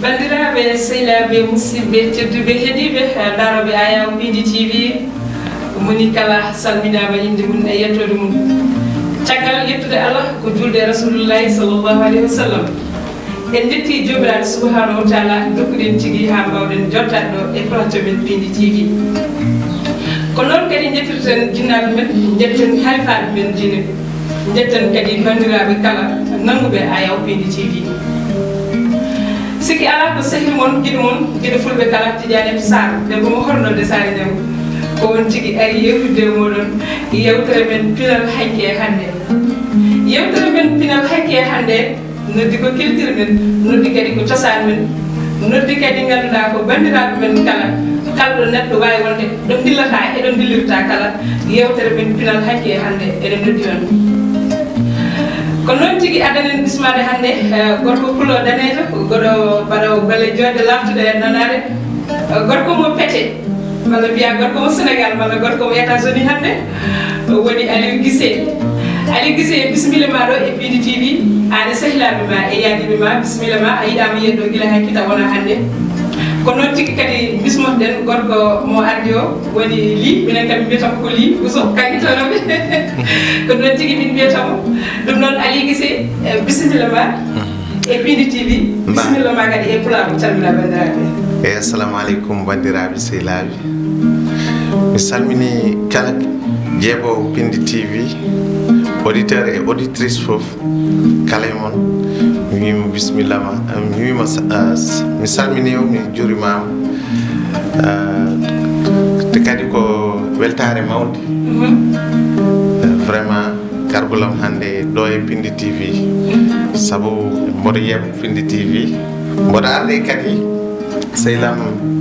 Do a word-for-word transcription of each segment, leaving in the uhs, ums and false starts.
Banndiraaɓe, sehilaaɓe, musidɓe tedduɓe heɗiiɓe, eh, ndaarooɓe Ayaw Pindi T V, moni kala salminaama innde mum e yettoode mum. Caggal yettude Allah, ko juulde e Rasulullahi sallallahu alayhi wa sallam. En njetti Joomiraaɗo subhanahu wa taala, dokkuɗen tigi haa mbaawɗen jottaade ɗo e plateau men Pindi T V. Ko noon kadi njettirten jinnaaɓe men, njetten halifaaɓe men diine, njetten kadi banndiraaɓe kala nannguɓe Ayaw Pindi T V. Sikki alaa ko sehil mon, giɗo mon, giɗo fulɓe kala, Tidiane Sarr, debbo mo hornode Saare Ñaŋ. Ko on tigi ari yewtidde e mooɗon yewtere men pinal hanki e hannde. Yewtere men pinal hanki e hannde, noddi ko culture men, noddi kadi ko cosaan men, noddi kadi ngannduɗaa ko banndiraaɓe men kala, kala ɗo neɗɗo waawi wonde, ɗo ndillata e ɗo ndillirta kala, yewtere men pinal hanki e hannde, eɗen noddi on. Ko noon tigi addanen bismaade hannde, eh, gorko pulo daneejo, goɗo mbaɗo golle joɗɗe laaɓtuɗe e nanaade, eh, gorko mo pete, walla mbiya gorko mo Sénégal, walla gorko mo États-Unis hannde, o woni Aliou Guissé. Aliou Guissé, bisimilla ma ɗo e Pindi T V, aan e sehilaaɓe ma e yaadiiɓe ma, bisimilla ma, a yiɗaama yeddo gila hanki tawa wona hannde. Ko noon tigi kadi bismoɗen gorko mo ardi o, woni Li, minen kam min mbiyata mo ko Li, Bousso, kanki toon. Ko noon tigi min mbiyata mo. Ɗum noon, Aliou Guissé, eh, bisimilla ma e Pindi T V, bisimilla ma kadi e Pulaar, calmina banndiraaɓe. Eyi, assalamu aleykum, banndiraaɓe, sehilaaɓe. Mi salmini kala jeeɓoowo Pindi T V, auditeur et auditrice fof, kala e mon, mi wiima bisimilla ma, mi wiima sa-, ah, s-, mi salmini on, mi juurimaama. Ah, te kadi ko weltaare mawnde. Mhm. Eh, vraiment, gargol am hannde ɗo e Pindi T V. Mhm. Sabu mboɗo yeeɓa Pindi T V. Mboɗo arde kadi sehil am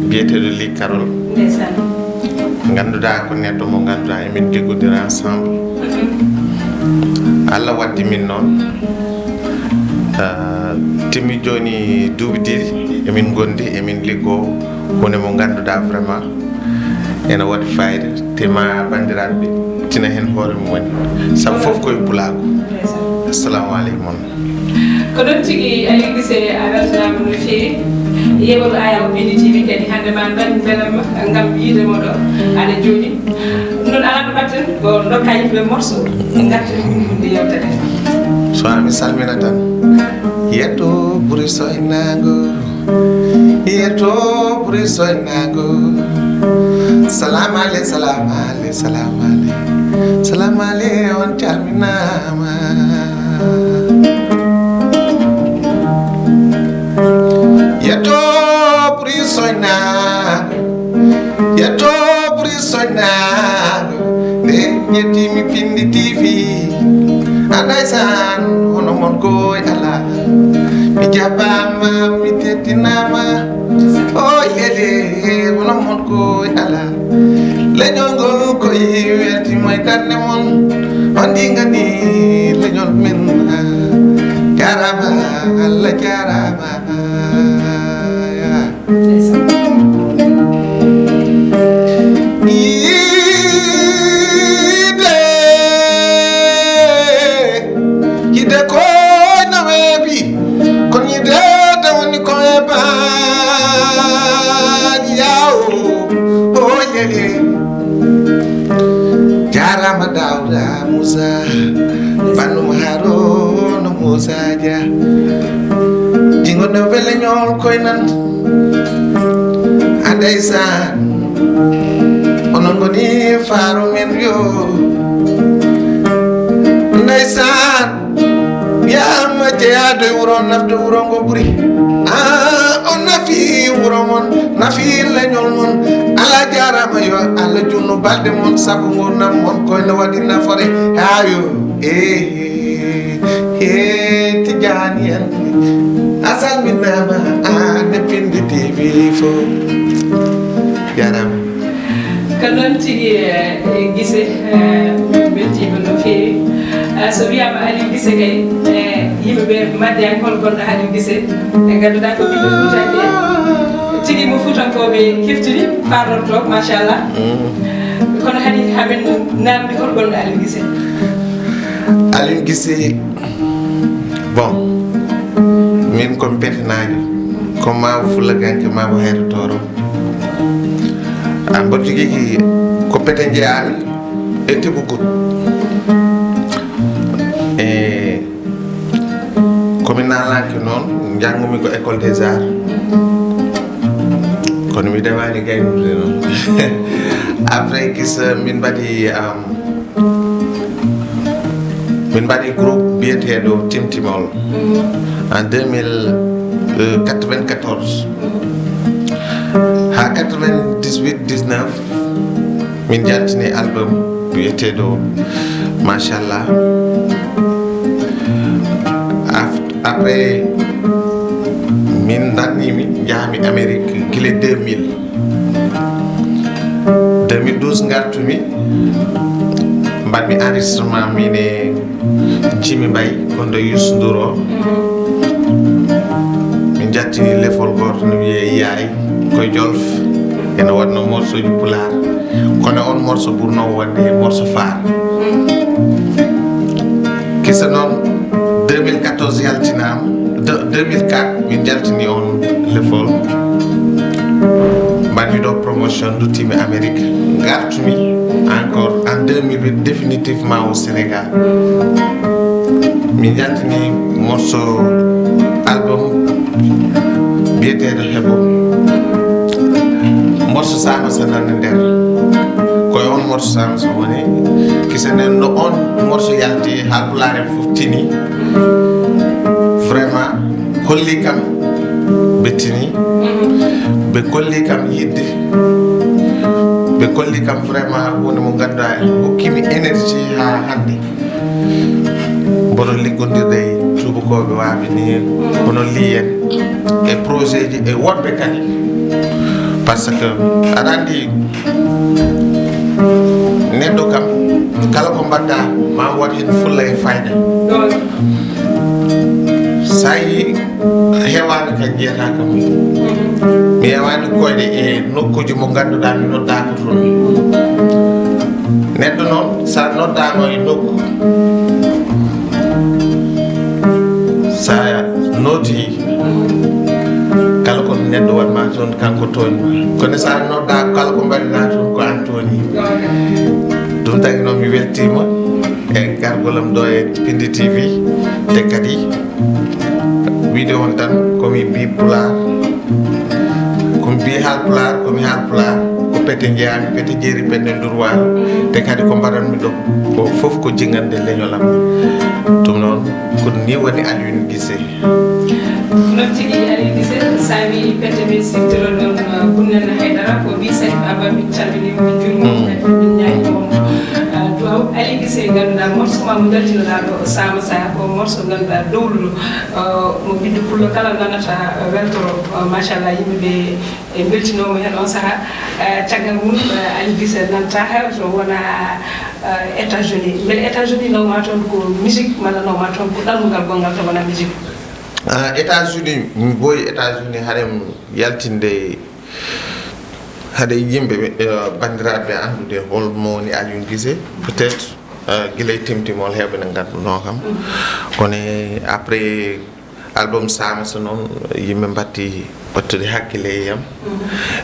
biyeteeɗo Li Carol. Ndeysaan. Ngannduɗaa ko neɗɗo mo ngannduɗaa emin liggodira ensemble. Mhm. Allah waddi min noon. Ah, timmi jooni duuɓi ɗiɗi emin ngondi, emin liggoo huunde mo ngannduɗaa vraiment ene waɗi fayida, te ma banndiraaɓe tina heen hoore mum woni, sabu fof koye pulaagu. Ndeysaan. Assalamu aleykum. Ko ɗon tigi, Aliou Guissé, a weltanaama no feewi. Yeeɓooɓe Ayaw Pindi T V kadi hannde ma mbaɗ mbelamma ngam yiide mo ɗo aɗa jooɗi. Ɗum noon alaa ko mbaɗten, ko ndokka yimɓe morceau, ngarten ɗum ɗum nde yewtere. So a mi salmina tan. Yetto ɓuri soynaago. Yetto ɓuri soynaago. Salam ale, salam ale, salam ale. Salam ale, on calminaama. Yetto ɓuri soynaago. Yetto ɓuri soynaago. Nde njettimi Pindi T V. Anday san, hono mon koy ala. Mi jaɓaama, mi teddinaama. O lele, hono mon koy ala. Leñol ngol koy welti moy darnde mon. On ɗi ngani leñol men. Jaaraama, Allah jaaraama. Yiide, yiide ko na weeɓi, kono yiide de woni ko e baan yawo, o lele. Jaaraama Daawda Muusa, bannum Haaroona Muusa Dia. Jingo no wele ñool koy nan. A ndeysaan, onon ngoni faaru men yo. Ndeysaan, wiyaama jeyaade wuro nafde wuro ngo ɓuri. Ah, on nafi wuro mon, nafi leñol mon. Alla jaaraama yo Alla junnu balɗe mon, sabu ngurndan mon koy no waɗi nafoore. Haa yo, eh, eh, Tijaani en. A salminaama, aan e Pindi T V fof. Jaaraama. Ko noon tigi, eh, Gise, eh, min mbeltiima no feewi. Eh, so wiyaama Aliou Gise kay, eh, yimɓe ɓe maddaani hol gonɗo Aliou Gise. Ɓe ngannduɗaa ko ɓiɗɗo Fuutanke. Tigi mo Fuutankooɓe keftini, paarorto, machallah. Mm. Kono hade hamin naamndi hol gonɗo Aliou Gise? Aliou Gise, bon, min ko mi petenaajo, Comme maabo fulla ganke maabo hayre tooro. An mboɗo jogii ko pete njeyaami e tibugut. E komi naalaaki noon, njanngumi ko école des arts. Kono mi dewaani gaynude noon. Après kisa min mbaɗi am, min mbaɗi groupe biyeteeɗo Timtimol en deux mille quatre-vingt-quatorze. Haa quatre-vingt-dix-huit dix-neuf, min njaltini album biyeteeɗo Machallah. Af- Après, min darnimi, njahmi Amérique gila deux mille. Deux mille douze ngartumi, mbaɗmi enregistrement min e Jimi Mbaye, kondo Youssou Ndour o. Min njattini lefol gooto no wiyee Yaay, koye Jolof. Ene waɗno morceau ji pulaar. Kono on morceau ɓurno wonde morceau phare. Kisa noon, deux mille quatorze yaltinaama, de- deux mille quatre min njaltini on lefol. Mbaɗmi ɗo promotion, nduttimi Amérique. Ngartumi encore en deux mille huit définitivement au Sénégal. Min njaltini morceau album biyeteeɗo Heɓo. Morceau Saama So nana nder. Koye on morceau Saama So woni. Kisa nden no on morceau yalti, Haalpulaar en fof tini. Vraiment, holli kam ɓe tini. Ɓe kolli kam yiɗde. Ɓe kolli kam vraiment huunde mo ngannduɗaa hokkimi énergie haa hannde. Mboɗo liggondirde e tuubakooɓe waaɓe ni, hono Liyen, e projet ji e woɗɓe kadi. Parce que aɗa anndi, neɗɗo kam, kala ko mbaɗɗa, ma waɗ heen fulla e fayda. Sa yi heewaani ka njiyata kam. Mi heewaani koyɗe e nokkuuji mo ngannduɗaa mi noddaaka toon. Neɗɗo noon, sa noddaama e nokku, sa nooti, kala ko neɗɗo waɗ ma toon, kanko tooñi ma. Kono sa noddaaka, kala ko mbaɗɗa toon, ko an tooñi. Ɗum tagi noon, mi weltiima e gargol am ɗo e Pindi T V, te kadi wiide on tan, komi bii pulaar, komi bii haalpulaar, komi haalpulaar, ko pete njeyaami, pete jeeri, pende ndurwaani. Te kadi ko mbaɗanmi ɗo ko fof ko jingande leñol am. Ɗum noon, ko ni woni Alioune Guissé. Noon tigi, Aliou Guissé, so a wii pete, min siftoro ɗon, uh, Kunnel Haydara, ko ɓii Salif Abba, min calminii mo, min njuuriima mo, kadi min ñaagiima mo, uh, duwaw. Aliou Guissé, ngannduɗaa morceau ma mo njaltinoɗaa ɗo, Saama Saya, ko morceau ngannduɗaa dowluɗo, uh, mo ɓiɗɗo pullo kala nanata, uh, weltoro, uh, machallah, yimɓe ɓe e mbeltinooma heen on sahaa. Uh, caggal mum, uh, Aliou Guissé nanta, so wonaa, uh, États-Unis. Mbele États-Unis nawma toon ko musique, malla nawma toon ko ɗannungal gonngal taw wonaa musique? Ah, États-Unis, mi boyi États-Unis, haɗen yaltinde, haɗe yimɓe ɓe, eh, banndiraaɓe ɓe anndude hol mo woni Alioune Guissé, peut-être, eh, gila e Timtimol heewɓe ne ngannduno kam. Kono après album Saama So noon, yimɓe mbatti ɓattude hakkille e yam.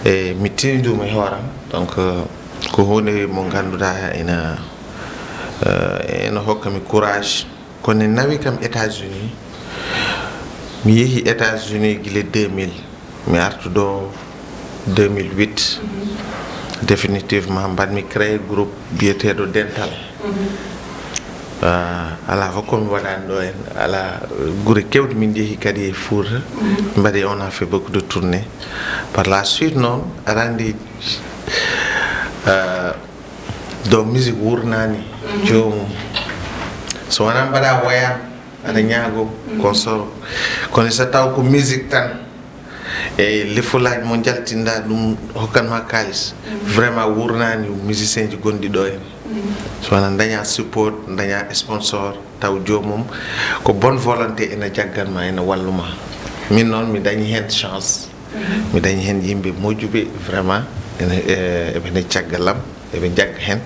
E mi tini ɗum e hooram. Donc, eh, ko huunde mo ngannduɗaa ena, eh, ena hokka mi courage. Kono nawi kam États-Unis, mi yehi États-Unis gila deux mille, mi artu ɗo deux mille huit. Définitivement, mbaɗmi créé groupe biyeteeɗo Dental. Ah, alaa fof ko mi waɗaani ɗo en, alaa, gure kewɗe min njehi kadi e Fuuta. Mbaɗi, on a fait beaucoup de tournées. Par la suite noon, aɗa anndi, ah, ɗo musique wurnaani joomum. So wonaa mbaɗa woyaan, aɗa ñaago, consort. Kono so taw ko musique tan, e lefulaaji mo njaltinɗa ɗum hokkan ma kaalis, vraiment wurnaani musicien ji gonɗi ɗo en. So wonaa daña support, daña sponsor, taw joomum ko bonne volonté ena jaggan ma, ena wallu ma. Min noon mi dañi heen chance. Mi dañi heen yimɓe moƴƴuɓe, vraiment, ene, eh, eɓe ne caggal am, eɓe njagga heen.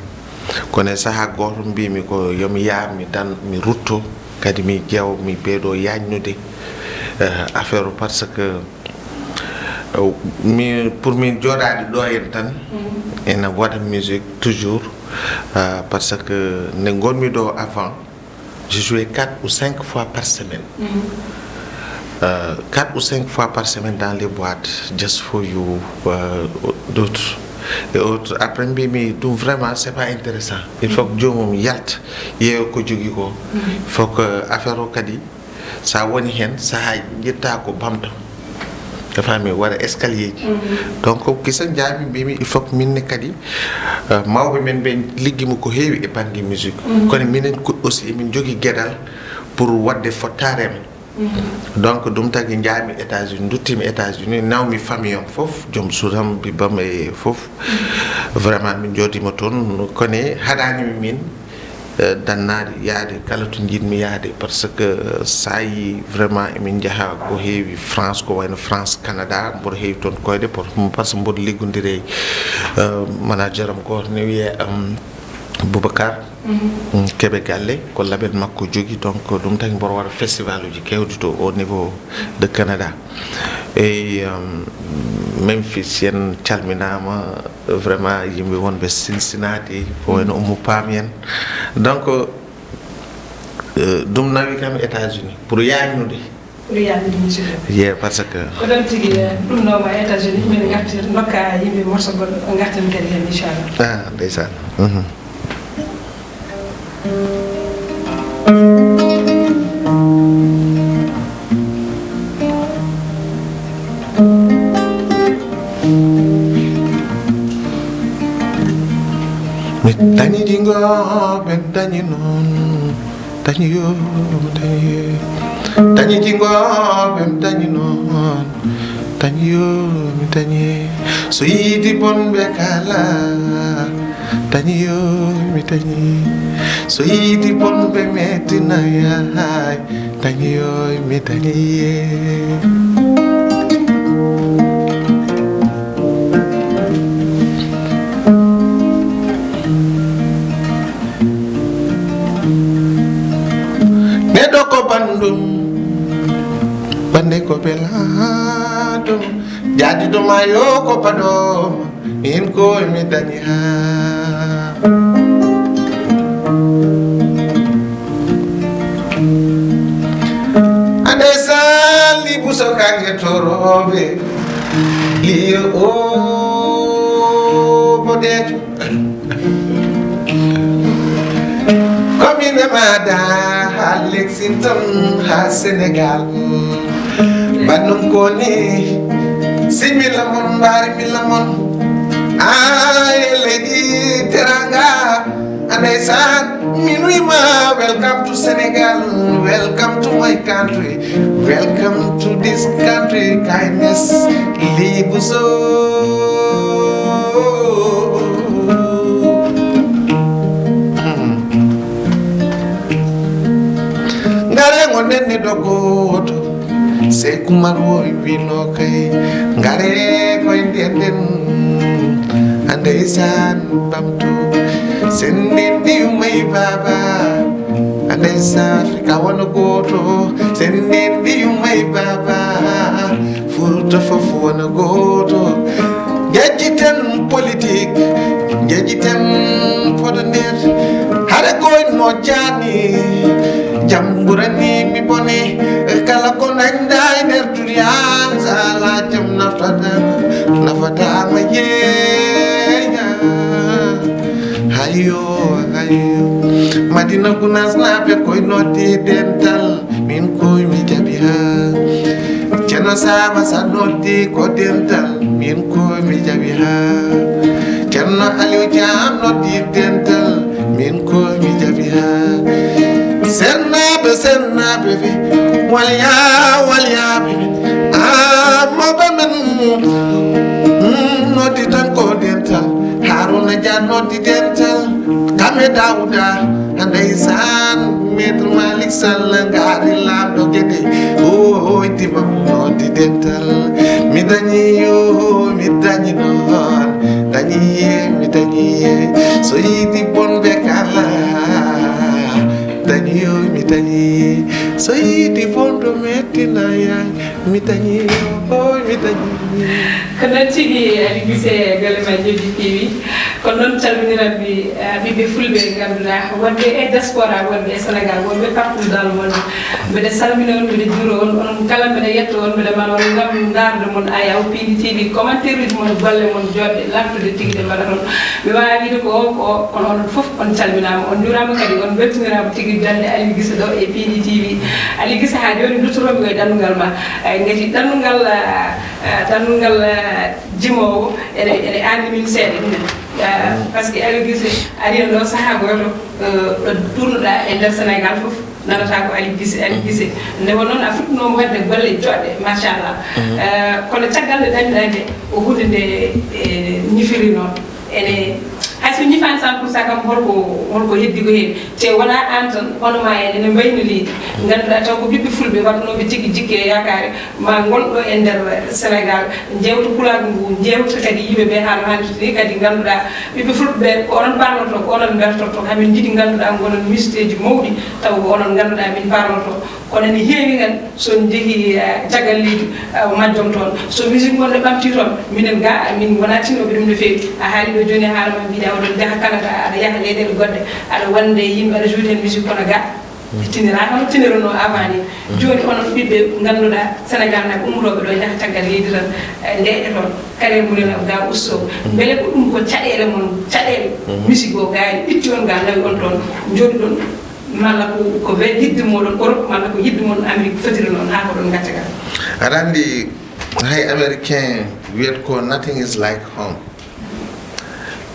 Kono e sahaa gooto mbimi ko yo mi yaar, mi dan, mi rutto, kadi mi ƴeew, mi ɓeydo yaajnude, eh, affaire o, parce que Mi, pour min jooɗaade ɗo en tan, ena waɗa musique toujours, euh, parce que nde ngonmi ɗo avant, je jouais quatre ou cinq fois par semaine. Euh, quatre ou cinq fois par semaine dans les boîtes, Just For You, euh, d'autres et autres. Après, mbimi ɗum vraiment, c'est pas intéressant. Il faut que joomum yalta, yeeyo ko jogi ko. Il faut que affaire o kadi, sa woni heen, sahaa ƴetta ko bamto. A faami, waɗa escalier ji. Donc, kisa njaami, mbimi, il faut que min ne kadi, euh, mawɓe men ɓe liggimo ko heewi e bannge musique. Kono minen ko aussi, emin jogii geɗal pour waɗde fottaare am. Donc, ɗum tagi njaami États-Unis, nduttimi États-Unis, nawmi famille am fof, joom suudu am, ɓiɓɓe am e fof. Vraiment, min jooɗiima toon, kono haɗaani min, eh, dannaade, yahde kala to njiɗmi yahde, parce que, eh, so a yii vraiment emin njaha ko heewi France, ko wayno France, Canada, mboɗo heewi toon koyɗe, par, par ce que mboɗo liggondiri e, eh, manager am gooto ne wiyee, em, Boubacar, mm, Kebe Galle, ko label makko jogi, donc ɗum tagi mboɗo waɗa festival uji keewɗi to au niveau de Canada. E, em, Memphis, en calminaama, vraiment, yimɓe wonɓe Cincinnati, ko wayno Oumou Pam en. Donc, eh, ɗum nawi kam États-Unis pour yaañnude. Pour yaañnude musique o. Ye, parce que ko ɗon tigi, eh, ɗum nawma États-Unis, min ngartir, ndokka yimɓe morceau goɗɗo, ngarten kadi heen, inchallah. Ah, ndeysaan. Mhm. Mi dañi jingo, ɓe dañi noon. Dañi yo, mi dañi. Dañi jingo, ɓe dañi noon. Dañi yo, mi dañi. So yiidi bonɓe kala. Dañi yo, mi dañi. So yiidi bonɓe metti na yaay. Dañi yo, mi dañi ye. Neɗɗo ko banndum, bannde ko belaaɗum, jaadiɗo ma yo ko baɗooma, min ko mi dañi haa. Ande sali buso kange torobe, liyo o bodejo. Komine mada ha Lexington ha Senegal. Banum koni simila mon bari mila mon. Ay lady teranga. Ndeysaan, min wiima, welcome to Senegal, welcome to my country, welcome to this country, kindness, libuso. Ngare ngonden ne dogoto. Sey Kumar wowi wino kay, ngare koy ndenden. Andeysaan bamtu, sendindi umay baba. Andeysaan Afrika wano goto, sendindi umay baba. Fuuta fof wano goto. Jejjiten politik, jejjiten fodo nder. Hare koy mo jani, jam ɓurani mi bone. Kala ko dañda e nder duniya, sala jam naftata, nafatama yeeya. Hayo, hayo. Madina Gunas naɓe koy noddi dental. Min koy mi jaɓi ha. Ceerno Samba Sall noddi ko dental, min koy mi jaɓi ha. Ceerno Aliou Dia noddi dental, min koy mi jaɓi ha. Sennaɓe, sennaɓe ɓe, walya, walyaɓe ɓe, amoɓe men, mm, noddi tan ko dental. Haruna Dia noddi dental, Kame Dawuda. Ndeysaan, Maître Malick Sall ngaari laamɗo Gede. Oy, tima noddi dental. Mi dañi yo, mi dañi noon. Dañi ye, mi dañi ye. So yiɗi bonɓe kala. Dañi yo, mi dañi ye. So yiiti fondo mettina yaay, mi dañi, oy, mi dañi. Ko noon tigi, Aliou Guissé, golle ma jooɗi peewi. Ko noon calminiranmi, eh, ɓiɓɓe fulɓe, ngannduɗaa, wonɓe e diaspora, wonɓe e Sénégal, wonɓe partout dans le monde. Mbeɗa salmina on, mbeɗa juura on, onon kala mbeɗa yetto on, mbeɗa mara on ngam ndaarde mon aya o P D T V, commentaire uji mon, golle mon joɗɗe, laaɓtuɗe tigi ɗe mbaɗaton. Mi waawaa wiide ko o, ko o, kono onon fof on calminaama, on njuuraama kadi, on mbeltiniiraama tigi dañde Aliou Guissé ɗo e P D T V. Aliou Guissé, haa jooni nduttotomi ko e ɗannungal ma. Eh, ngati ɗannungal, eh, eh, ɗannungal, eh, jimoowo, ene, ene aanni min seeɗa ɗum en. Eh, par ce que Aliou Guissé ari heen ɗo sahaa gooto, eh, ɗo tournuɗaa e nder Sénégal fof, nanata ko Aliou Guissé, Aliou Guissé. Nde wonno noon a fuɗɗinooma waɗde golle joɗɗe, machallah. Eh, kono caggal nde ɗanmiɗaa nde, ko huunde nde, eh, ñifiri noon. Ene, hay so ñifaani cent pour cent kam, holko, holko heddi ko heen? Te wonaa aan tan, hono ma en, ene mbayno leydi. Ngannduɗaa taw ko ɓiɓɓe fulɓe waɗnooɓe tigi jikke e yaakaare, ma ngonɗo e nder Sénégal, njeewta pulaagu ngu, njeewta kadi yimɓe ɓe haala haalirta ni, kadi ngannduɗaa ɓiɓɓe fulɓe ɓe ko onon parlotoo, ko onon mbertortoo, hamin njiɗi ngannduɗaa ngonon misteeji mawɗi, taw ko onon ngannduɗaa min parlotoo. Kono ene heewi heen, so on njehii, eh, caggal leydi, eh, majjom toon. So musique mon ne ɓamtii toon, minen ga, min wonaa tinooɓe ɗum no feewi. A haali ɗo jooni, a haala ma mbiɗa oɗon njaha Canada, aɗa yaha leyɗeele goɗɗe, aɗa wonde e yimɓe, aɗa jouer heen musique kono ga. Tiniraa hono tiniruno avant ni. Jooni onon ɓiɓɓe ngannduɗaa Sénégal na ummotooɓe ɗo njaha caggal leydi tan, eh, ndeeƴa toon. Carrière mumen o ga usto. Mbele ko ɗum ko caɗeele mon, caɗeele musique o ga ene ɓitti on ga nawi on toon, njooɗi ɗon? Malla ko, ko we-, yidde moɗon Europe, malla ko yidde mon Amérique fotiri noon, haa ko ɗon ngacca ga? Aɗa anndi, hay Américain wiyata ko nothing is like home.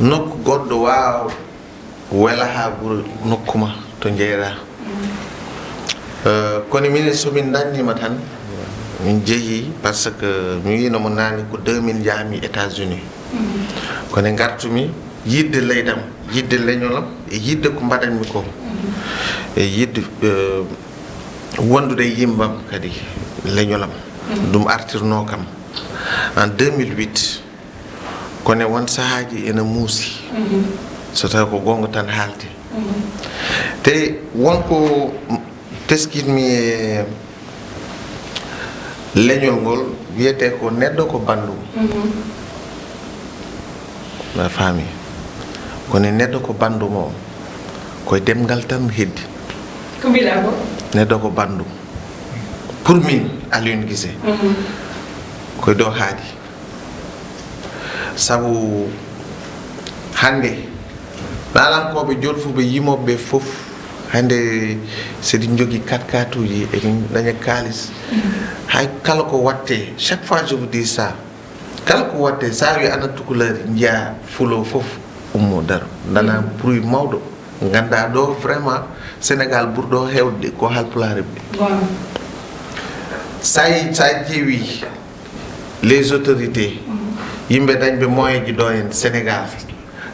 Nokku goɗɗo waawa wela haa ɓura nokku ma to njeyɗaa. Eh, kono minen, so min ndanndima tan, min njehi, par ce que mi wiino mo naane, ko deux mille njaami États-Unis. Kono ngartumi yiɗde leydam, yiɗde leñolam, e yiɗde ko mbaɗanmi ko. E yiɗde, eh, wondude e yimɓam kadi, leñolam. Ɗum artirno kam en deux mille huit. Kono e won sahaaji ene muusi. So tawi ko goonga tan haalde. Te won ko teskitmi e leñol ngol, wiyetee ko neɗɗo ko banndum. A faami? Kono e neɗɗo ko banndum o, koye demngal tan heddi. Ko mbiɗa ko? Neɗɗo ko banndum. Pour min, Aliou Guissé, koye dow haadi. Sabu hannde, naalankooɓe jolfuɓe yimooɓe ɓe fof, hannde, so ɗi njogii kat-katuuji, eɗi ndaña kaalis. Hay kala ko waɗte, chaque fois je vous dis ça, kala ko waɗte, so a wi ana tukulari, njiya fulo fof ummo daro, nana bruit mawɗo. Ngannda ɗo vraiment Sénégal ɓurɗo heewde ko Haalpulaar ɓe. Sa, sa ƴeewi les autorités, yimɓe dañɓe moyen ji ɗo en Sénégal,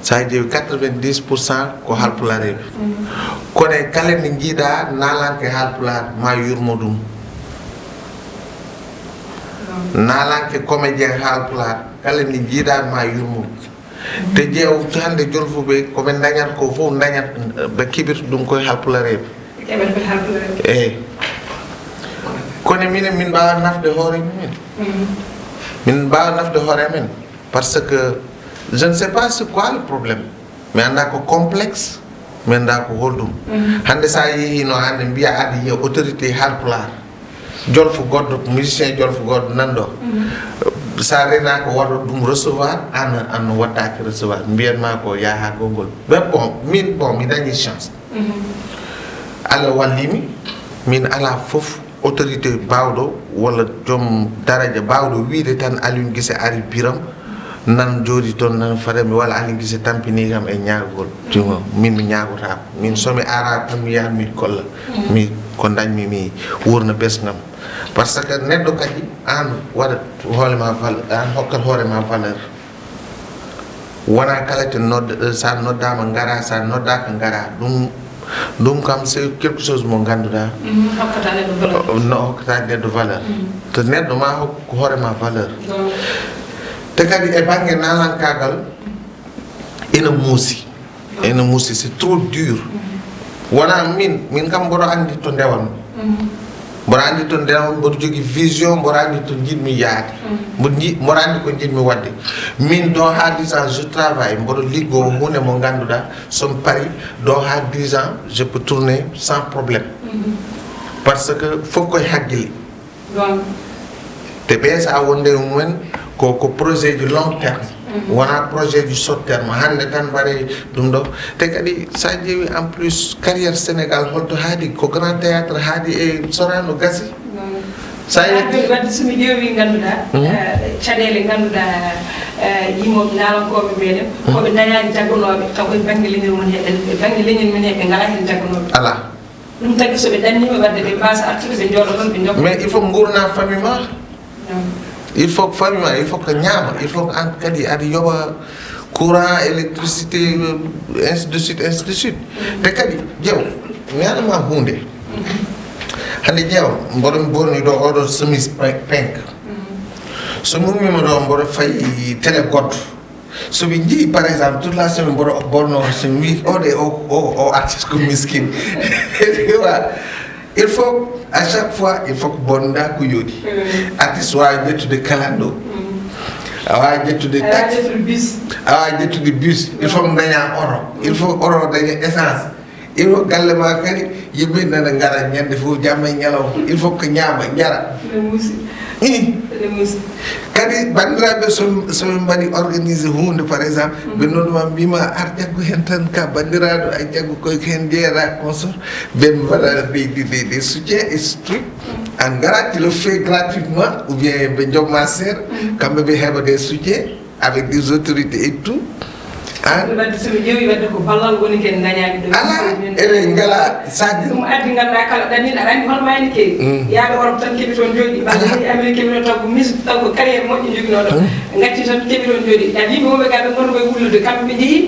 sa ƴeewi quatre-vingt-dix pour cent ko Haalpulaar ɓe. Kono e kala nde njiiɗa naalanke Haalpulaar, ma yurmo ɗum. Naalanke comédien Haalpulaar, kala nde njiiɗa ma yurmo ɗum. Te ƴeew hannde jolfuɓe ko ɓe dañata ko fof, dañata, ɓe keɓirta ɗum koye Haalpulareeɓe. Keɓata koye Haalpulareeɓe. Eyi. Kono minen, min mbaawa nafde hoore minen. Min mbaawa nafde hoore men. Par ce que je ne sais pas c'est quoi le problème. Mi annda ko complexe, mi annda ko holɗum. Hannde sa yehino hannde mbiya aɗa yiya autorité Haalpulaar. Jolfo goɗɗo, musicien jolfo goɗɗo nan ɗo. Sa renaka waɗo ɗum recevoir, an, an wattaki recevoir. Mbiyan ma ko yaha gongol. Mais bon, min, bon, mi dañi chance. Allah wallimi, min ala fof autorité bawɗo walla joom daraja bawɗo wiide tan Aliou Guissé ari Biram, nan jooɗi toon, nan fada mi walla Aliou Guissé tampini kam e ñaagol. Tuma, min mi ñaagotako. Min so mi ara tan mi yahan mi golla. Mi ko dañmi mi wurna besngam. Par ce que neɗɗo kadi an waɗat hoore ma val-, an hokkat hoore ma valeur. Wona kala te nodd-, sa noddama ngara, sa noddaka ngara. Ɗum, ɗum kam c'est quelque chose mo ganduɗa. Mhm, hokkata neɗɗo valeur. No hokkata neɗɗo valeur. Mhm. To neɗɗo ma hokku hoore ma valeur. Donc. Te kadi e banggue nalankagal ina muusi. Ina muusi, c'est trop dur. Mhm. Wona min, min kam mboɗo andi to ndewan. Mhm. Mboɗo anndi toon nde on mboɗo jogii vision, mboɗo anndi to njiɗmi yahde. Mboɗo nji-, mboɗo anndi ko njiɗmi waɗde. Min, dans ha dix ans, je travaille, mboɗo liggoo huunde mo ngannduɗaa, so mi parii, dans ha dix ans, je peux tourner sans problème. Parce que fof koye hakkille. Te ɓe, so a wonde e mumen, ko, ko projet ji long terme. Wona projet ji short terme. Hannde tan mbaɗe ɗum ɗo. Te kadi, so a ƴeewi en plus, carrière Sénégal, holto haaɗi, ko grand théâtre haaɗi e Sorano gasi. So a Haa yetti jooni, wadde so mi ƴeewi, ngannduɗaa, eh, caɗeele, ngannduɗaa, eh, yimooɓe naalankooɓe meɗen, ko ɓe ndañaani jaggunooɓe, taw koye bannge leñol mum he, e bannge leñol men he, ɓe ngalaa heen jaggunooɓe. Alaa. Ɗum tagi so ɓe ɗanniima wadde ɓe mbaasa artude, ɓe njooɗo ɗoon, ɓe njokka. Mais il faut nguurna famille ma. Il faut que famille ma, il faut que ñaama, il faut que an kadi aɗa yoɓa courant, électricité, ainsi de suite, ainsi de suite. Te kadi, ƴeew, mi haalana ma huunde. Hannde ƴeew, mboɗo mi ɓorni ɗo oɗo chemise pe-, pink. So mi ummiima ɗo, mboɗo fayi télé goɗɗo. So ɓe njii, par exemple, toute la semaine, mboɗo ɓorno, so mi wii, "O de, o, o, o artiste ko miskin." Tu vois? Il faut, à chaque fois, il faut que bonda ko yodi. Artiste wawi ƴettude kalando. A wawi ƴettude taxi. A wawi ƴettude bus. Il faut daña oto. Il faut oto daña essence. Il faut galle ma kadi, yimɓe nana ngara ñande fof, jamma e ñalawma. Il faut que ñaama, jara. Ene muusi. Ene muusi. Kadi, banndiraaɓe, so, so min mbaɗi organisé huunde, par exemple, ɓe noddu ma, mbima, "Ar jaggu heen tan, ka banndiraaɗo, a jaggu koye ko heen jeeyata, consort." Ɓen mbaɗa des, des, des, des soutiens et ce truc. An ngara, tu le fais gratuitement, ou bien ɓe njomma seeɗa, kamɓe ɓe heɓa des soutiens avec des autorités et tout. An? Wadde so mi ƴeewi, wadde ko ballal woni ken dañaani ɗo. Alaa, eɗen ngala, ça dit. Ɗum addi, ngannduɗaa, kala ɗanniiɗo, aɗa anndi hono maa ene keewi. Yaaɓe Europe tan keɓi toon jooɗi, ɓe njehi Amérique keɓi toon taw ko mis-, taw ko carrière moƴƴo njoginoo ɗo. Ngatti toon keɓi toon jooɗi. Kadi yimɓe wonɓe gaa ɓe ngona koye wullude, kamɓe ɓe njehi,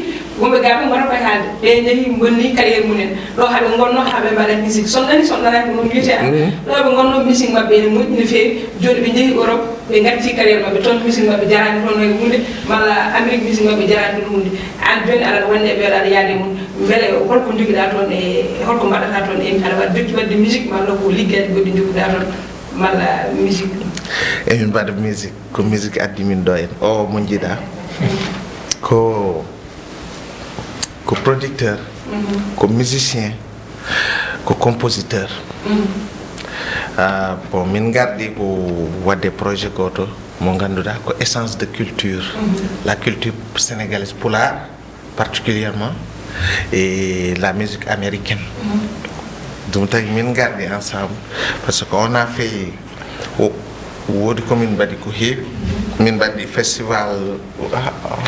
wonɓe gaa ɓe ngona koye haalde. Ɓe njehi, mbonni carrière mum en. Ɗo haa ɓe ngonno, haa ɓe mbaɗa musique. So on nani, so on nanaani ko noon wiyetee, an, ɗo ɓe ngonno, musique maɓɓe ene moƴƴi no feewi. Jooni ɓe njehi Europe, ɓe ngatti carrière maɓɓe toon, musique maɓɓe jaraani toon hay huunde, malla Amérique musique maɓɓe jaraani toon huunde. Aan jooni aɗa wonde e ɓeeɗo, aɗa yahde e mum. Mbele holko njogiɗaa toon e holko mbaɗataa toon e aɗa waɗa jokki waɗde musique, malla ko liggaaji goɗɗi njogiɗaa toon, malla musique? Emin mbaɗa musique, ko musique addi min ɗo en. O mo njiɗaa ko ko producteur, ko musicien, ko compositeur. Ah, bon, min ngardi ko waɗde projet gooto mo ngannduɗaa ko essence de culture, la culture sénégalaise pulaar particulièrement, et la musique américaine. Ɗum tagi min ngardi ensemble, parce que on a fait, o-, woodi ko min mbaɗi ko heewi. Min mbaɗi festival,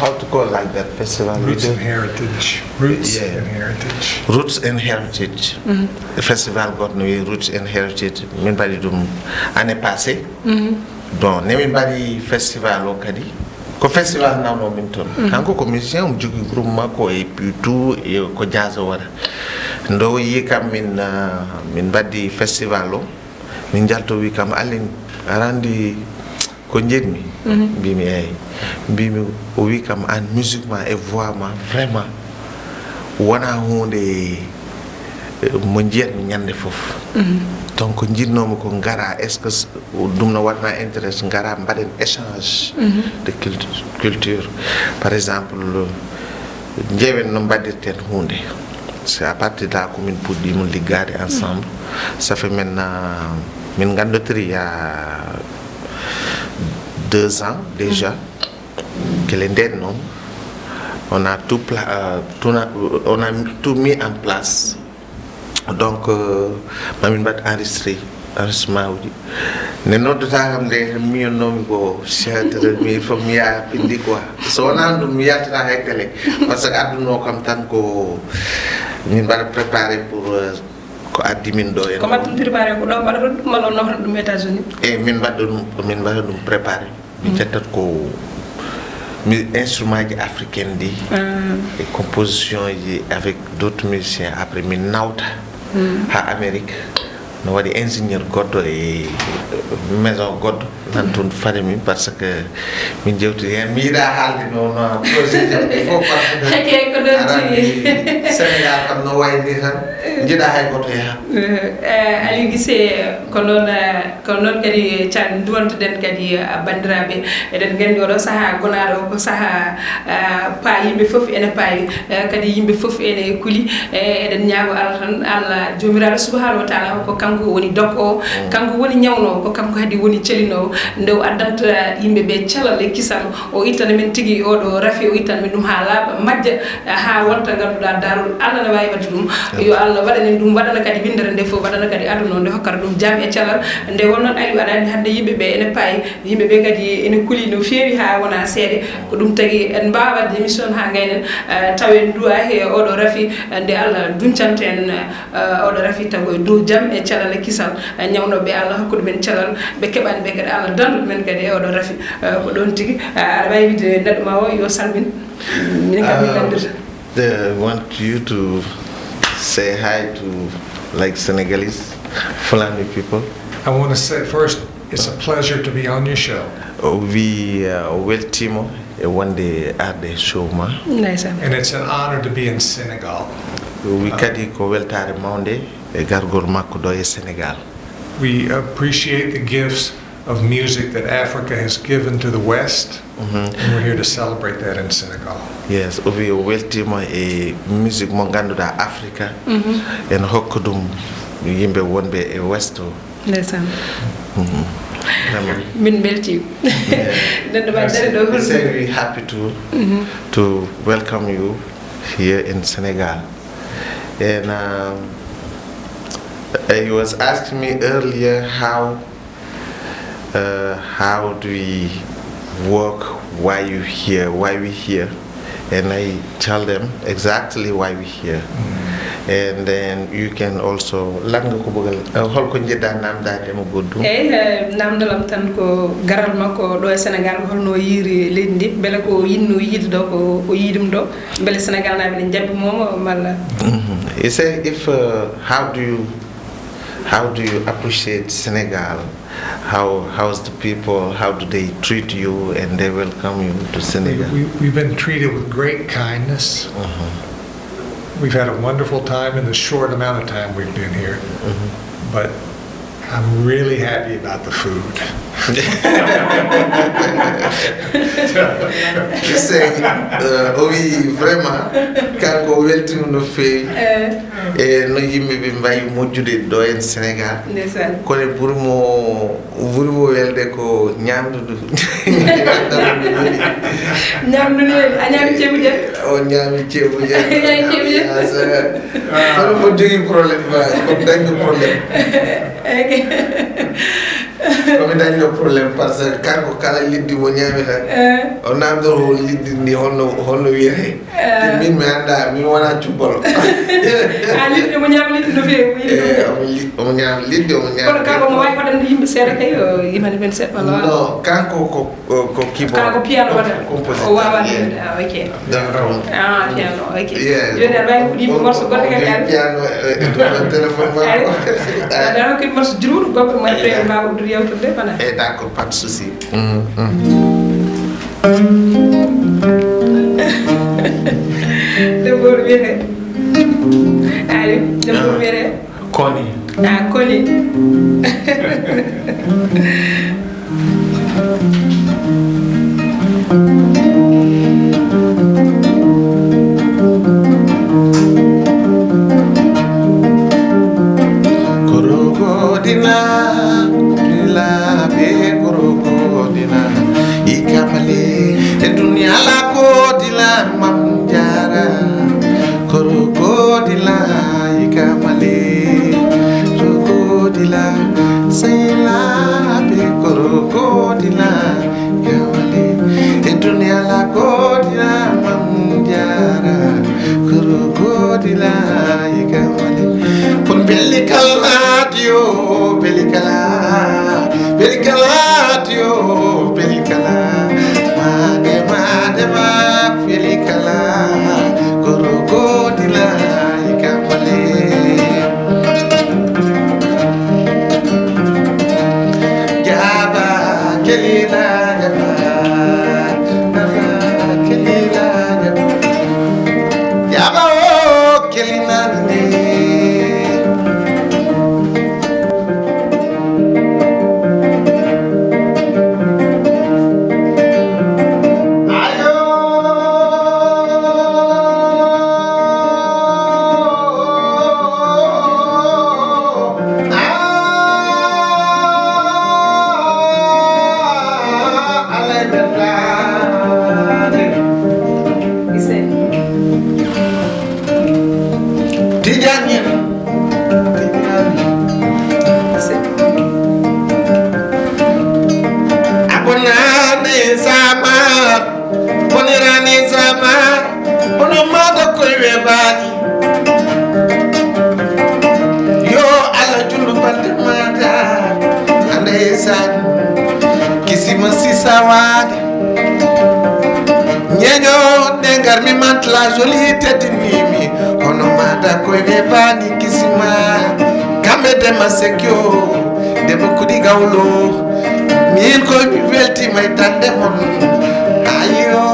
how to call like that festival? Roots and Heritage. Roots and Heritage. Roots and Heritage. Festival goɗɗo no wiye Roots and Heritage. Min mbaɗi ɗum année passée. Donc, nde min mbaɗi festival o kadi, ko festival nawno min toon. Kanko ko musicien, omo jogii groupe makko et puis tout, e ko jazz o waɗa. Nde o yii kam min, ah, min mbaɗi festival o, min njalto, wi kam, "Aline, aɗa anndi ko njiɗmi?" Mbimi, "Eey." Mbimi, o wi kam, "Aan, musique ma e voix ma, vraiment, wona huunde, eh, mo njiyatmi ñande fof." Donc, njiɗnoomi ko ngara, est-ce que s-, ɗum no waɗna intérêt, ngara mbaɗen échange de cultu-, culture. Par exemple, njeewen no mbaɗirten huunde. C'est à partir de là ko min puɗɗiima liggaade ensemble. Ça fait maintenant, min nganndotori il y a deux ans déjà. Gila ndeen noon, on a tout pla-, euh, tout na-, on a tout mis en place. Donc, euh, mamin mbaɗ enregistré, enregistrement uji. Nde noddataa kam nde, tan miyonnoomi ko chef de, mi, il faut mi yaha Pindi quoi. So wonaa ɗum, mi yaltata hay télé. Parce que adduno kam tan ko min mbaɗa préparé pour, euh, ko addi min ɗo en. Ko mbaɗɗon préparé ko ɗo mbaɗata ɗum, walla on nawata ɗum États-Unis? Eyi, min mbaɗa ɗum, min mbaɗa ɗum préparé. Mi ƴettat ko mi instrument ji africaine ɗi, e composition ji avec d'autres musiciens. Après, min nawta ha Amérique. No waɗi ingénieur goɗɗo e maison goɗɗo nan toon fade min, par ce que min jewti heen. Mi yiɗaa haalde no, no projet jam il faut, par ce que Hake ko ɗon aɗa tigi. Anndi Sénégal kam no wayi ni tan, njiɗaa hay gooto yaha. Eh, Aliou Guissé, ko noon, eh, ko noon kadi can duwantoɗen kadi, eh, banndiraaɓe. Eɗen nganndi oɗo sahaa gonaaɗo ko sahaa, eh, paa yimɓe fof ene paawi, eh, kadi yimɓe fof ene kuli. Eh, eɗen ñaago Allah tan, Allah Joomiraaɗo Subhaanahu wa Taala ko kanko woni dokoowo, kanko woni ñawnoowo, ko kanko kadi woni celinoowo. Nde o addanta yimɓe ɓe calal e kisal, o ittana men tigi oɗo rafi, o ittana men ɗum haa laaɓa, majja, haa wonta ngannduɗaa daarol Allah ne waawi waɗde ɗum. Yo Allah waɗan en ɗum, waɗana kadi winndere nde fof, waɗana kadi aduna o nde hokkata ɗum jam e calal. Nde wonnoon Aliou aɗa anndi hannde yimɓe ɓe ene paayi, yimɓe ɓe kadi ene kuli no feewi haa wona seeɗa. Ko ɗum tagi en mbaawa waɗde émission haa ngaynen, eh, taw en duwa he oɗo rafi, eh, nde Allah duncanta en, eh, oɗo rafi tago e dow jam e calal e kisal, eh, ñawnooɓe Allah hokku ɗumen calal, ɓe keɓani ɓe kadi Allah dandu ɗumen kadi e oɗo rafi. Eh, ko ɗon tigi, eh, aɗa waawi wiide neɗɗo ma o yo salmin. Minen kam min nanndirta. I want you to say hi to, like, Senegalese, Fulani people. I want to say first, it's a pleasure to be on your show. O wi, uh, o weltiima e wonde arde e show ma. Ndeysaan. And it's an honor to be in Senegal. O wi kadi ko weltaare mawnde e gargol makko ɗo e Sénégal. We appreciate the gifts of music that Africa has given to the West, and we're here to celebrate that in Senegal. Yes, o wi o weltiima e musique mo ngannduɗaa Afrika ene hokka ɗum yimɓe wonɓe e West o. Ndeysaan. Vraiment. Min mbeltiima. Nden ɗo mbaɗ dere ɗo. Say we happy to, to welcome you here in Senegal. And, um, he was asking me earlier how, uh, how do we work, why you here, why we here, and I tell them exactly why we here. And then you can also, lan nga ko bëggal, uh, hol ko njiɗɗaa namdaade mo goɗɗum? Eyi, eh, namdal am tan ko garal makko ɗo e Sénégal, ko holno o yiiri leydi ndi, mbele ko o yinno yiide ɗo, ko o yii ɗum ɗo, mbele Sénégal naaɓe ne njaɓɓi mo malla? He say if, uh, how do you, how do you appreciate Senegal? How, how's the people? How do they treat you and they welcome you to Senegal? We, we, we've been treated with great kindness. We've had a wonderful time in the short amount of time we've been here. But I'm really happy about the food. Say, uh, o wi vraiment, kanko o weltima no feewi. Eh. E no yimɓe ɓe mbayi moƴƴude ɗo en Sénégal. Ndeysaan. Kono ɓuri mo, ɓuri mo welde ko ñamdu ndu. Ñamdu ndu weli. A ñaami ceebu jan? O ñaami ceebu jan. A ñaami ceebu jan. Kono mo jogii problème ma, ko dañɗo problème. Ok. Ko mi dañɗo problème, par ce que kanko kala liɗɗi mo ñaami tan, eh, o namdor hol liɗɗi ndi holno, holno wiyete. Eh. Min mi annda, min wona cubbalo. A liɗɗi mo ñaami liɗɗi no feewi, ko yimɓe. Eh, omo li-, omo ñaami liɗɗi, omo ñaami. Kono kanko mo waawi waɗande yimɓe seeɗa kay, o yimani men seeɗa walla? Non, kanko ko, ko, ko keyboard. Kanko piano waɗata. Compositeur, o wawa, yeah. Ah, ok. D'accord. Ah, piano, ok. Yeah. Joni aɗa wawi ko ɗiɗi morceau goɗɗo kadi. Piano, eh, e dow téléphone makko. Aɗa wawi ko morceau juruɗo goɗɗo mo, yeah, tawi ma ko ɗum yewtude, voilà. Eh, d'accord, pas de souci. Mm, mm. Debbo wiyete. Ari, debbo wiyete. Koni. Ah, Koni. Korogodina, laaɓe korogodina, ikamale, e duniya la kodila mam jara. Korogodila, ikamale, korogodila, sai laaɓe korogodila. Kawale, e duniya la kodira mam jara, kuru kodila e kawale. Kun beli kala dio, beli kala, beli kala dio, beli kala. Made, made, ma, beli kala, kuru kodila e kawale. Waade ñeeño nde ngarmi mantla joli teddinimi, hono mada koye webaani kisima. Kamɓe dema sekyo, dema kuɗi gawlo. Min koye mi weltima e tande mon. Ayo.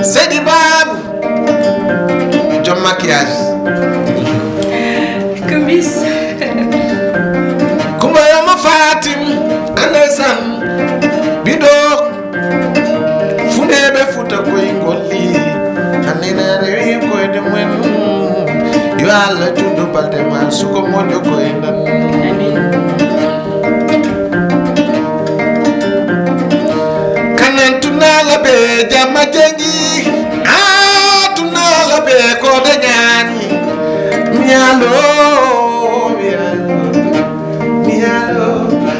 Seydi Babu. Joom maquillage. Kumbis. Kumba yoma Fatim, andesan. Bido. Funebe futa koy ngolli. Anina rewi koy de men. Yo Allah jundo balde ma suko mojo koy nan. Kanan tunala be jama jengi. Ah, tunala be ko de nyani. Mialo, mialo, mialo.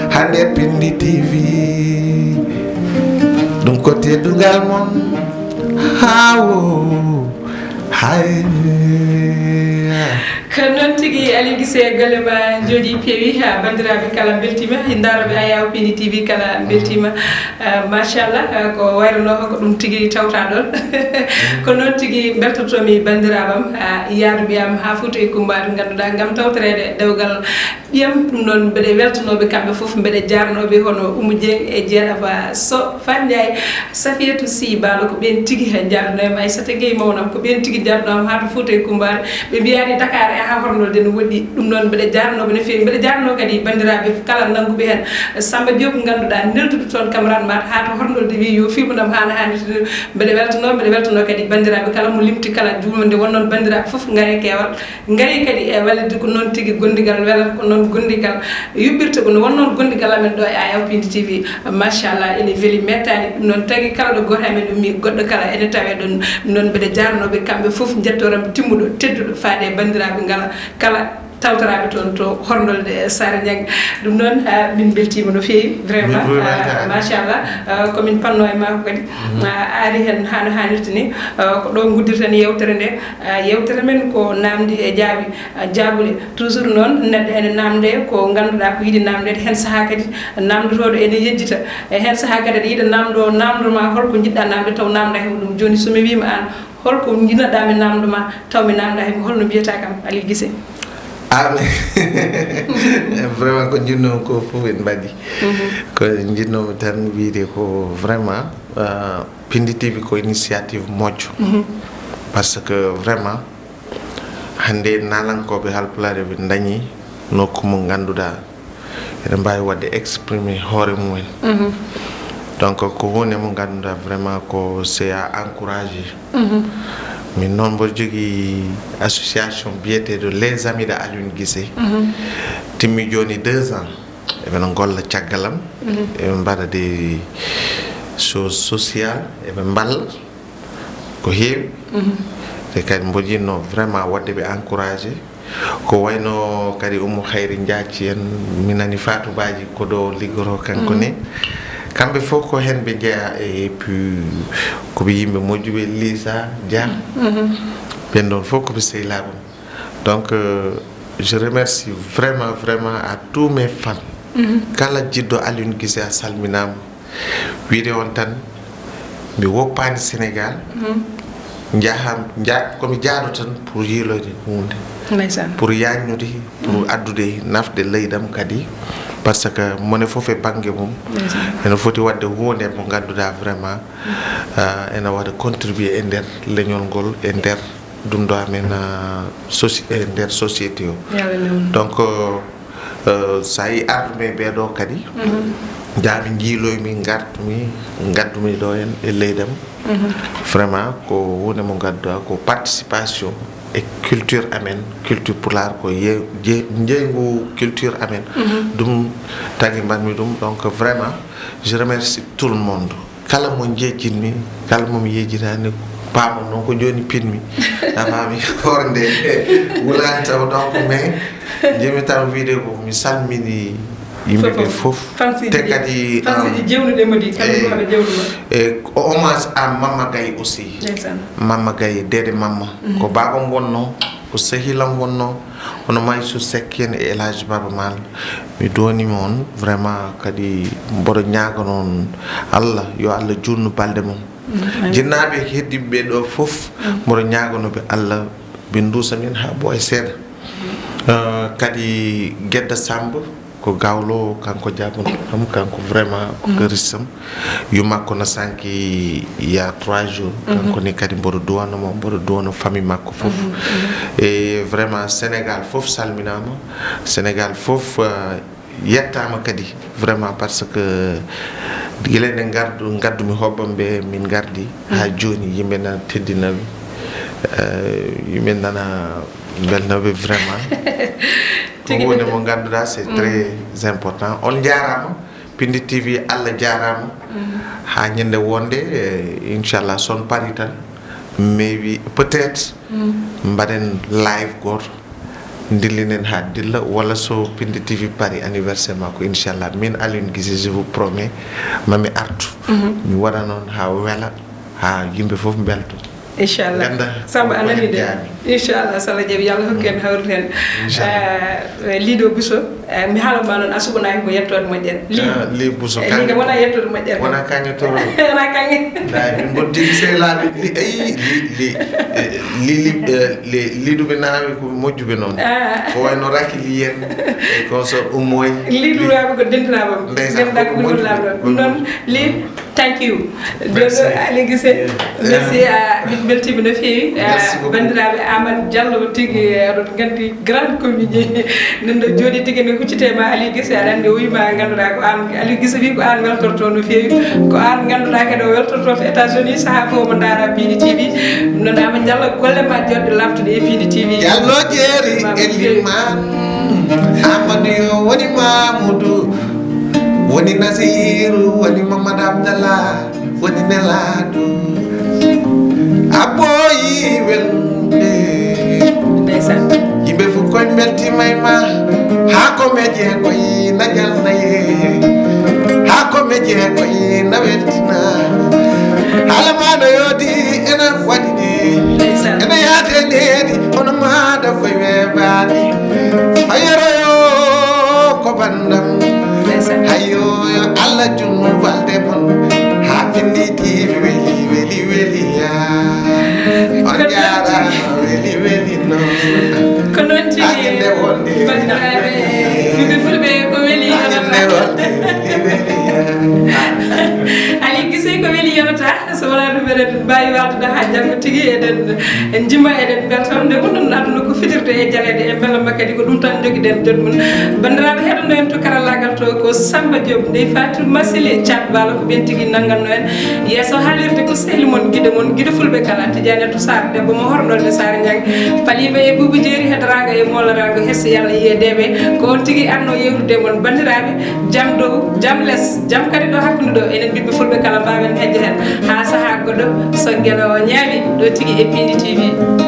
Hande Pindi T V. Ɗum ko teddungal mon. Hawo. Hay. Ko noon tigi, Aliou Gissé, golle ma njooɗi, peewi. Ha, banndiraaɓe kala mbeltiima, ndarooɓe Ayaw Pindi T V kala mbeltiima. Ah, machallah, ah, ko wayruno ko ɗum tigi tawta ɗon. Ko noon tigi mbeltotomi banndiraaɓe am, ah, yaaduɓe am ha Fuuta e Kummbaari, ngannduɗaa, ngam tawtoreede dewgal ɓiyam. Ɗum noon mbeɗe weltanooɓe kamɓe fof, mbeɗe jaarnooɓe hono Oumou Dieng e Dieynaba Sow, Fat Ndiaye, Safiatou Sy Balo, ko ɓeen tigi he njaarnoo e am. Aissata Gueye mawnam, ko ɓeen tigi njaarnoo am haa to Fuuta e Kummbaari. Ɓe mbiyaani Dakar e haa horndolde no woɗɗi. Ɗum noon mbeɗe jaarnooɓe no feewi. Mbeɗe jaarnoo kadi banndiraaɓe kala nannguɓe heen. Samba Diop ngannduɗaa nelduɗo toon camarade ma haa to horndolde wi yo fiimu nam haana haanirde. Mbeɗe weltanoo, mbeɗe weltanoo kadi banndiraaɓe kala mo limti kala juumnde. Won noon banndiraaɓe fof ngare keewal. Ngari kadi e wallitde ko noon tigi gondigal welata, ko noon gondigal yuɓɓirta, ko won noon gondigal amen ɗo e Ayaw Pindi T V. Machallah, ene weli mettaani. Ɗum noon tagi kala ɗo gooto amen ummii, goɗɗo kala ene tawee ɗon. Ɗum noon mbeɗe jaarnooɓe kamɓe fof, njettooram timmuɗo, tedduɗo, faade e banndiraaɓe ngala, kala tawtoraaɓe toon to horndolde Saare Ñagga. Ɗum noon, ah, min mbeltiima no feewi, vraiment. Min mbeltiima. Ah, machallah, ah, ko min pannoo e maako kadi. Mhm. Ah, a ari heen haa no haanirta ni. Ah, ko ɗo nguddirten yeewtere nde. Ah, yeewtere men ko naamndi e jaabi, ah, jaabuɗe. Toujours noon, neɗɗo ene naamndee ko ngannduɗaa ko yiɗi naamndeede. Heen sahaa kadi, naamndotooɗo ene yejjita. E heen sahaa kadi, aɗa yiɗa naamndo, naamndo ma hol ko njiɗɗaa naamnde, taw naamndaa heen ɗum. Jooni, so mi wiima aan, hol ko njiɗnoɗaa mi naamndo ma, taw mi naamndaa heen, hol no mbiyataa kam, Aliou Gissé? Ah, mais vraiment, ko njiɗnoo ko fof en mbaɗi. Mhm. Ko njiɗnoomi tan wiyde ko vraiment, ah, Pindi T V ko initiative moƴƴo. Mhm. Parce que vraiment, hannde naalankooɓe Haalpulaar ɓe ndañi nokku mo ngannduɗaa ene mbaawi waɗde exprimer hoore mumen. Mhm. Donc, ko huunde mo ngannduɗaa vraiment ko c'est à encourager. Mhm. Min noon mboɗo jogii association biyeteeɗo Les Amis de Alioune Gissé. Mhm. Timmi jooni deux ans. Eɓe no ngolla caggal am. Mhm. Eɓe mbaɗa des choses sociales, eɓe mballa ko heewi. Mhm. Te kadi mboɗo yiɗno vraiment waɗde ɓe encouragé. Ko wayno kadi Oumou Khayri Diathie en, mi nani Fatou Badji ko ɗo liggotoo kanko ne. Mhm. Kamɓe fof ko heen ɓe njeyaa, et puis ko ɓe yimɓe moƴƴuɓe, Lisa Dia. Mhm. Ɓen ɗoon fof ko ɓe sehilaaɓe am. Donc, euh, je remercie vraiment, vraiment à tous mes fans. Mhm. Kala jiɗɗo Alioune Gissé a salminaama. Wiyde on tan, mi woppaani Sénégal. Mhm. Njaham, nja-, ko mi jahɗo tan pour yiiloyde huunde. Ndeysaan. Pour yaajnude, pour, mhm, addude nafde leydi am kadi. Par ce que mone fof e bannge mum. Ndeysaan. Ene foti waɗde huunde mo ngannduɗaa vraiment, mhm, ah, ene waɗa contribuer e nder leñol ngol, e nder ɗum ɗo amen, ah, soci-, e nder société o. Yalla newnu. Donc, euh, euh, so a yii arduɓe ɓee ɗo kadi, mhm, njaami njiiloymi, ngartumi, ngaddumi ɗo en e leydi am. Mhm. Vraiment, ko huunde mo ngannduɗaa ko participation e culture amen, culture pulaar, ko ye-, je-, njeeygu culture amen. Mhm. Ɗum tagi mbaɗmi ɗum. Donc, vraiment, je remercie tout le monde. Kala mo njejjitmi, kala mo mi yejjitaani, paamon noon ko jooni pinmi. A faami? Hoore nde wulaani taw, donc, mais njiɗmi tan wiyde ko mi salmini yimɓe ɓe fof. Te kadi, fansiiji um, jewnuɗe modi, kala, eh, ko haɓe jewnuno. E ko hommage à Mamma Gaye aussi. Ndeysaan. Mamma Gaye, Dede Mamma. Mhm. Ko baabam wonnoo. Ko sehil am wonnoo, hono Mansour Seck en e El Hadj Baba Maal. Mi duwaniima on, vraiment, kadi mboɗo ñaagana on Allah, yo Allah juutnu balɗe mon. Jinnaaɓe heddii ɓe ɗo fof, mboɗo ñaagana ɓe Allah, ɓe nduusa min haa ɓooya seeɗa. Eh, kadi Gedda Samb, ko gawlo, kanko jaabuno ɗum, kanko vraiment ko garisam. Yu makko na sanki il y a trois jours. Kanko ni kadi mboɗo duwano mo, mboɗo duwano famille makko fof. E vraiment Sénégal fof salminama. Sénégal fof, eh, yettama kadi vraiment, parce que gila nde ngardu, ngaddumi hobbam ɓe, min ngardi ha joni, yimɓe nana teddinaɓe. Eh, yimɓe nana belnaɓe vraiment. Ko tigi hunde mo ngannduɗaa, c'est très important. On njaaraama, Pindi T V, Allah jaaraama. Haa ñande wonde, eh, inchallah, son pari tan, maybe, peut-être, mbaɗen live gooto, ndillinen haa dilla, walla so Pindi T V pari anniversaire makko, inchallah, min Aliou Guissé, je vous promets, mami artu. Mi waɗa noon haa wela, haa yimɓe fof mbelto. Inchallah. Samba a nani de. Inchallah, so Allah jaɓi, yo Allah hokku en hawrude heen. Eh, Liido Bousso, eh, mi haalama noon a suɓanaaki ko yettoode moƴƴere. Li. Ah, Li Bousso, eh, Li kam wona yettoode moƴƴere. Wona kaŋŋe toro. Wona kaŋŋe. Ndaa, min mbottiri sehlaaɓe. Li, eyi, li, li, eh, li, li, eh, li, liduɓe naawe ko moƴƴuɓe noon. Ah. Ko wayno Raki Li en, e consort Ummoy. Liduɓe ko dentinaaɓe. Ndeysaan, ngannduɗaa ko ɓuri woni laaɓɗo. Ɗum noon, Li, thank you. Merci. Joɗɗo Aliou Guissé. Yeah. Merci, ah, min mbeltiima no feewi. Ah, merci beaucoup. Banndiraaɓe, Amadou Diallo tigi, eh, oɗon nganndi grand comédien. Nden ɗo jooɗi tigi ne huccite ma Aliou Guissé, aɗa anndi o wiima ngannduɗaa ko aan, Aliou Guissé wi ko aan weltorto no feewi. Ko aan ngannduɗaa kadi o weltorto to États-Unis, sahaa fof mo ndaara Pindi T V. Ɗum noon Amadou Diallo, golle ma joɗɗe laftude e Pindi T V. Diallo Jeeri Eliman, Amadou yo woni Mamoudou. Woni Nasiru, woni Mamadou Abdallah, woni Nelaaɗo. A ɓooyi welde. Ndeysaan. Yimɓe fof koye mbeltiima e ma. Haa ko meƴe koye na jalna ye. Haa ko meƴe koye na weltina. Haala ma no yoodi ena waɗi ne. Ndeysaan. Ena yaade needi hono maada koye weebaani. A yero yo ko banndam. Ndeysaan. Hayo yo Allah junnu balɗe mon. Haa Pindi T V weli, weli, weli, ya. On jaaraama, weli, weli, no. Ko noon tigi, haa ñande wonde. Banndiraaɓe, yimɓe fulɓe ko weli yonata. Haa ñande wonde, weli, weli, ya. Aliou Guissé ko weli yonata. So wonaa ɗum, eɗen mbaawi waaldude haa janngo tigi, eɗen, en njima, eɗen mbelta. Nde wonɗon aduna ko fitirde e jaleeɗe, e mbelamma kadi ko ɗum tan njogiɗen jot mum. Banndiraaɓe heɗotnoo en to karallaagal to ko Samba Diop, Ndeye Fatou Masile, Thiat Balo, ko ɓeen tigi nannganno en yeeso haalirde. Ko sehli mon, giɗo mon, giɗo fulɓe kala, Tidiane Atou Sarr, debbo mo horɗolde Saare Ñaŋ, paliiɓe e Buubu Jeeri, hedoraago e mooloraango, hes Yalla yiyedeeɓe. Ko on tigi arno yewrude mon, banndiraaɓe. Jam dow, jam les, jam kadi ɗo hakkunde ɗo, enen ɓiɓɓe fulɓe kala mbaawen heƴde heen haa sahaa goɗɗo, so geno o ñaami ɗo tigi e Pindi T V.